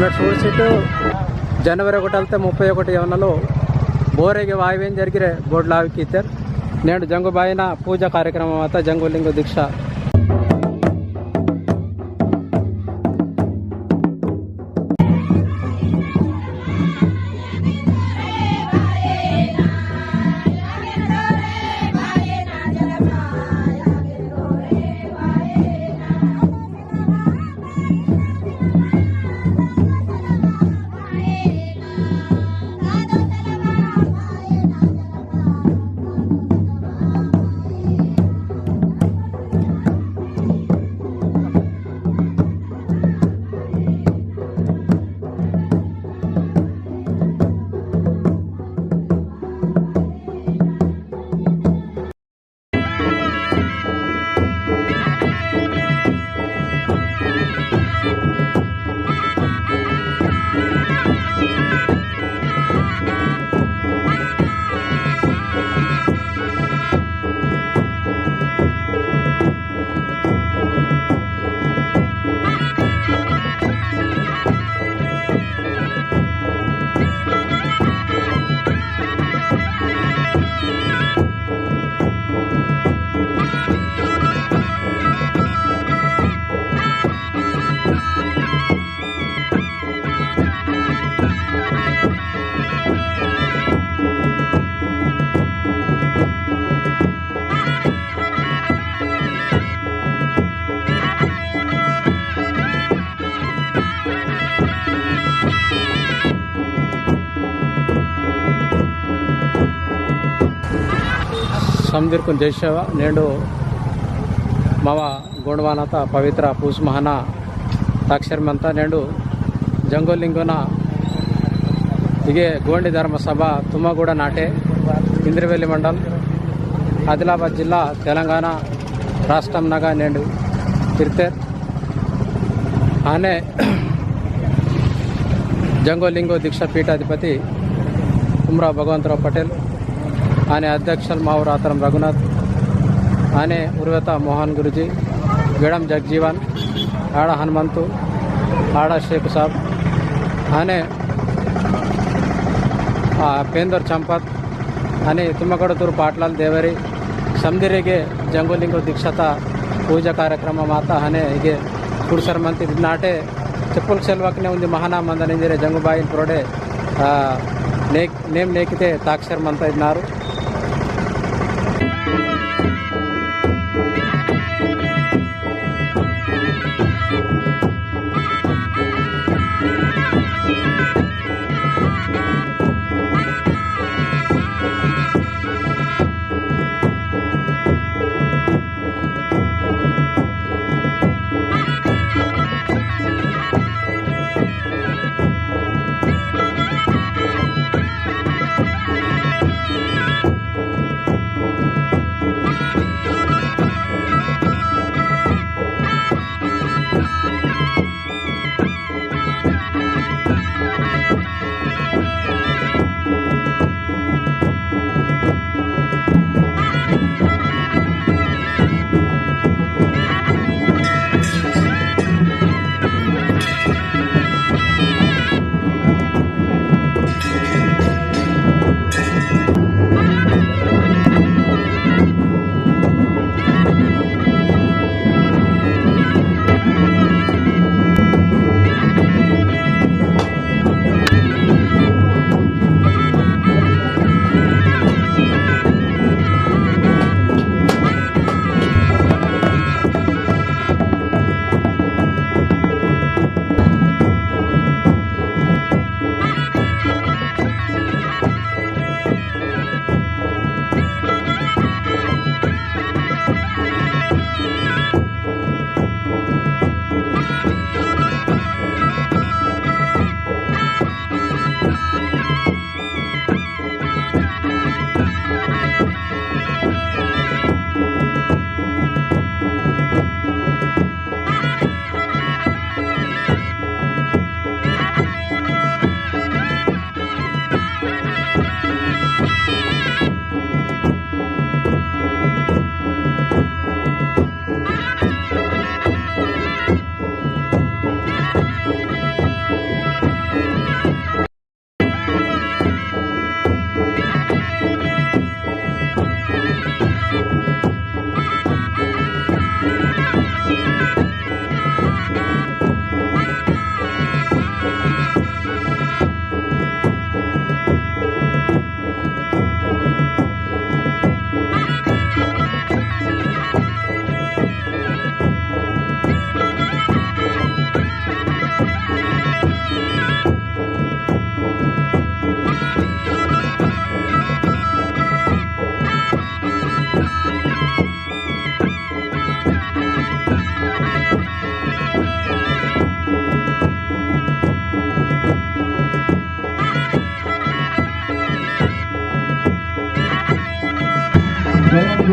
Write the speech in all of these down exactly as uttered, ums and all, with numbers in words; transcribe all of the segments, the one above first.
सूड़सिटु जनवरी ओकटलते मुप्पै ओकटि एवनलो बोरेगे वायवेन जरिगिरे बोर्ड लावि कीतेर। नेंडु जंगुबायिन पूजा कार्यक्रम आता जंगु लिंगो दीक्षा। समदिरकुन जय सेवा। नेंडु मावा गोंडवानाता पवित्र पूस महाना ताक्षर मंता। नेंडु जंगो लिंगोना इगे गोंडी धर्म सभा तुमगुड़ा नाटे, इंद्रवेली मंडल, आदिलाबाद जिल्ला, तेलंगाना राष्ट्रम नगा नेंडु तिरतेर। आने जंगो लिंगो दीक्षा पीठाधिपति कुमरा भगवंतराव पटेल, आने अध्यक्ष मावुर आतरम रघुनाथ, आने उर्वेता मोहन गुरुजी, गडम जगजीवन, आड़ा हनुमंतु, आड़ा शेख साहब, आने, आ, पेंदर चंपत, आने तुमकड़तूर पाटलाल देवरी, समदिरेगे जंगो लिंगो दीक्षाता पूजा कार्यक्रम माता, आने इगे कुड़सर मंती नाटे चप्पुल सेलवकने उंदी महाना मंदन इंजरे जंगुबाईन पुरोडे, आ, नेक-, नेम नेकिते ताक्षर मंता इन्नारु।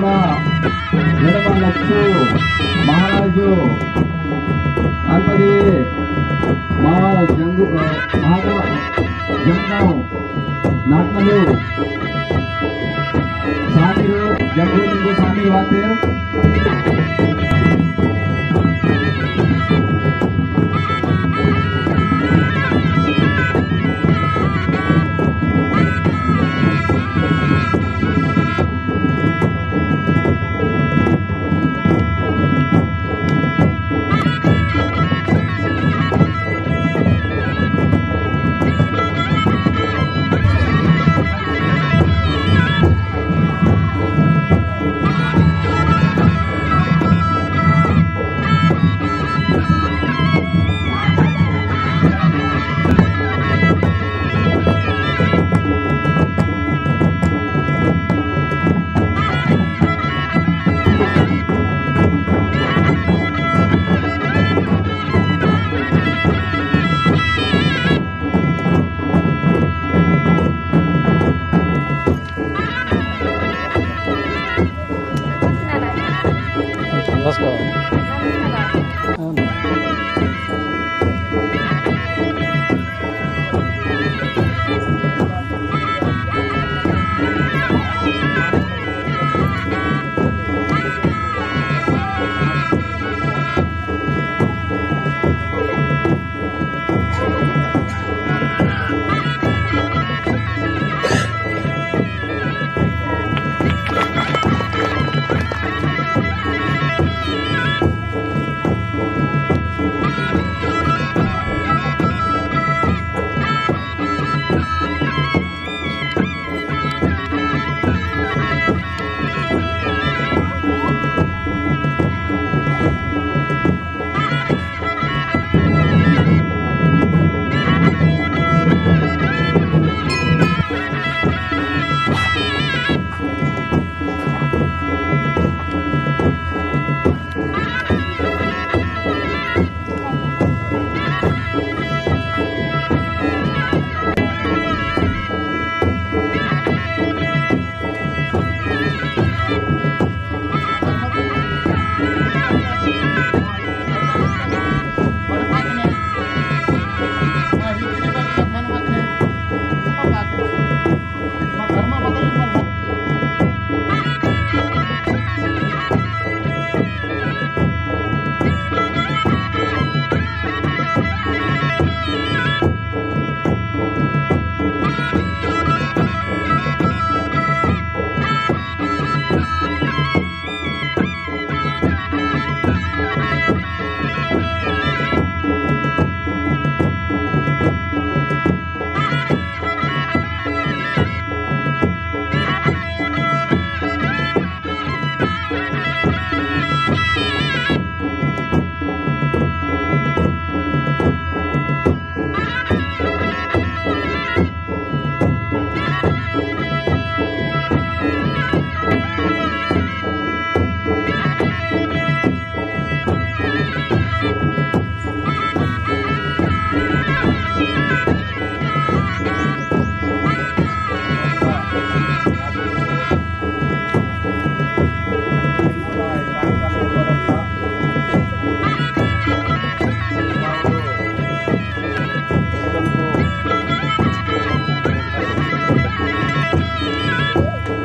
वेडमा लक्ष्मी महाराजु अंतगे मावा जंगु, अ, महागा जंगाव नाटकलु सामीर जंगु लिंगु सामीर वातेर। नमस्कार।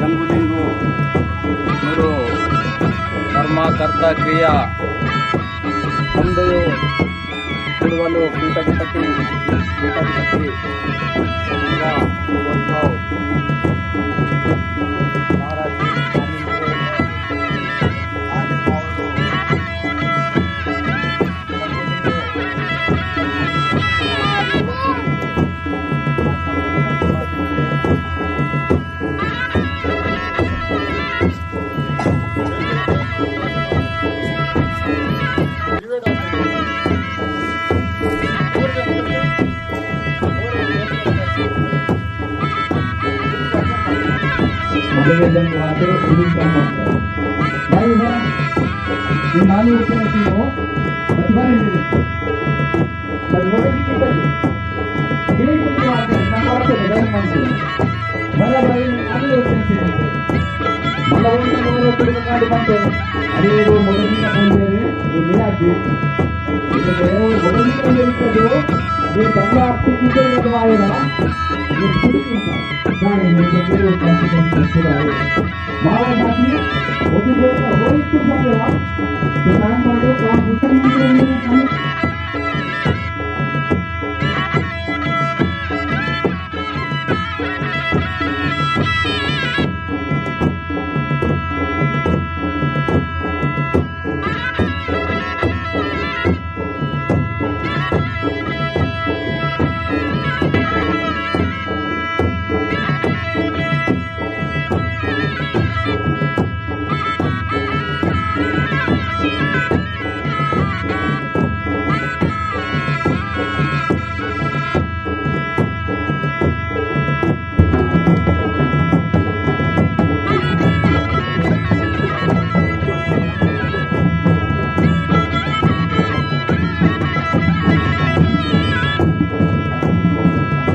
जंगुलिंगु मुरु कर्मा कर्ता क्रिया समदयो कुड़वलो पीठाधिपति, पीठाधिपति महाराज स्वामी मदगे जंग वाते उड़ी काम होता। भाई हो, ये नानी ऊपर की हो, बतबारे मिले। बतबारे की कितना की? ये ही तो बात है, ना बात है, बदल मन से। बड़ा भाई, आने होते हैं फिर। मतलब, उनका बोलो तो अरे वो मोटरसाइकिल बोल रहे हैं, वो ले आके। ये तो मोटरसाइकिल ले आके दो, ये बंगला आपको किधर लगवाएगा? ये खुद चिंता। जाने में तो कोई कॉन्फिडेंस नहीं पूरा है। मावा साथी, वो भी बोलता, वो भी चुप हो गया। दुकान पर तो काम